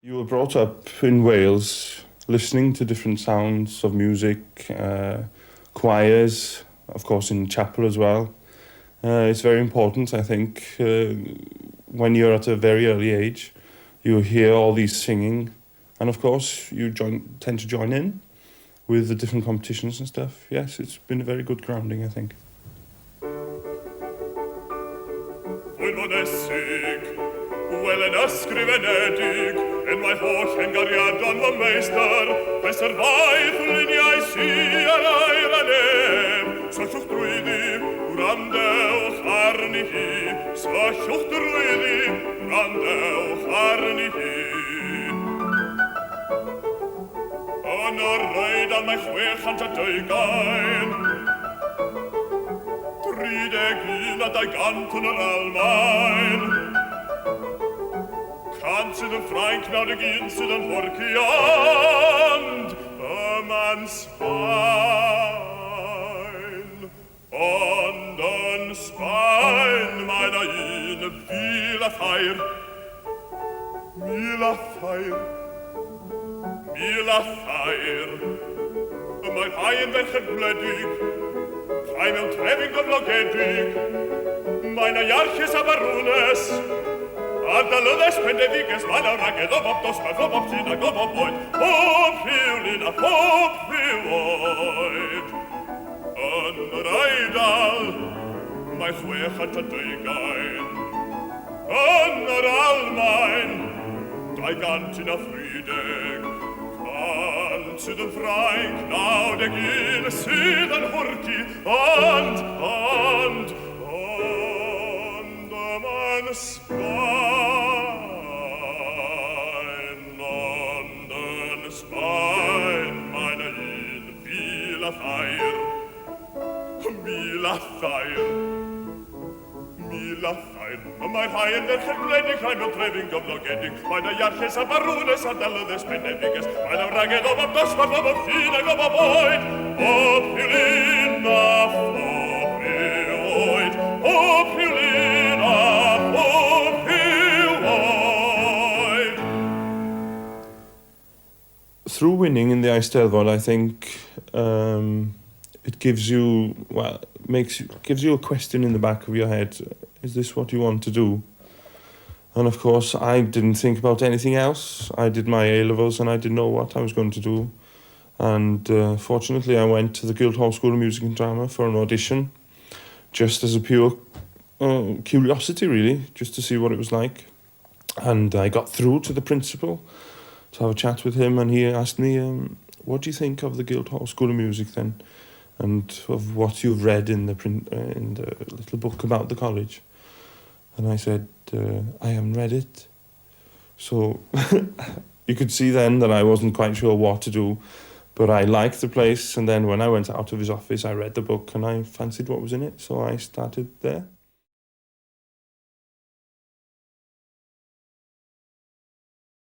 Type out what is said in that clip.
You were brought up in Wales listening to different sounds of music, choirs, of course in chapel as well. It's very important, I think, when you're at a very early age, you hear all these singing, and of course you tend to join in with the different competitions. Yes, it's been a very good grounding, I think. Wel yn ysgrifenedig, enwau holl hen gariadon fy meistr, fesurfaeth luniau si ar air a nef. Syllwch drwyddi, gwrandewch arni hi, syllwch drwyddi, gwrandewch arni hi. Yn yr Eidal mae 620, 31 a 200 yn yr Almaen. 100 sydd yn Ffrainc, 91 sydd yn Nhwrci, ond yma'n Sbaen. Ond yn Sbaen mae 'na un 1,003, 1,003, 1,003. Mae rhai yn ferched gwledig, rhai mewn trefi'n gyflogedig. Mae 'na iarlles a barwnes, ardalyddes pendefiges, mae 'na wragedd o bob dosbarth, o bob llun ac o bob oed, pob rhyw lun a phob rhyw oed. Yn yr Eidal mae 620, yn yr Almaen 231, 100 sydd yn Ffrainc, 91 sydd yn Nhwrci, ond yma'n Sbaen, ond yn Sbaen mae 'na un 1,003, 1,003, 1,003. Mae rhai yn ferched gwledig, rhai mewn trefi'n gyflogedig. Mae 'na iarlles a barwnes, ardalyddes pendefiges. Mae 'na wragedd o bob dosbarth, o bob llun ac o bob oed, pob rhyw lun a phob rhyw oed, pob rhyw lun a phob rhyw oed. Through winning in the Eisteddfod, I think it gives you, well, makes you, gives you a question in the back of your head. Is this what you want to do? And of course, I didn't think about anything else. I did my A-levels and I didn't know what I was going to do. And fortunately, I went to the Guildhall School of Music and Drama for an audition, just as a pure curiosity, really, just to see what it was like. And I got through to the principal to have a chat with him, and he asked me, what do you think of the Guildhall School of Music then? And of what you've read in the print, in the little book about the college? And I said, I haven't read it. So you could see then that I wasn't quite sure what to do, but I liked the place. And then when I went out of his office, I read the book and I fancied what was in it. So I started there.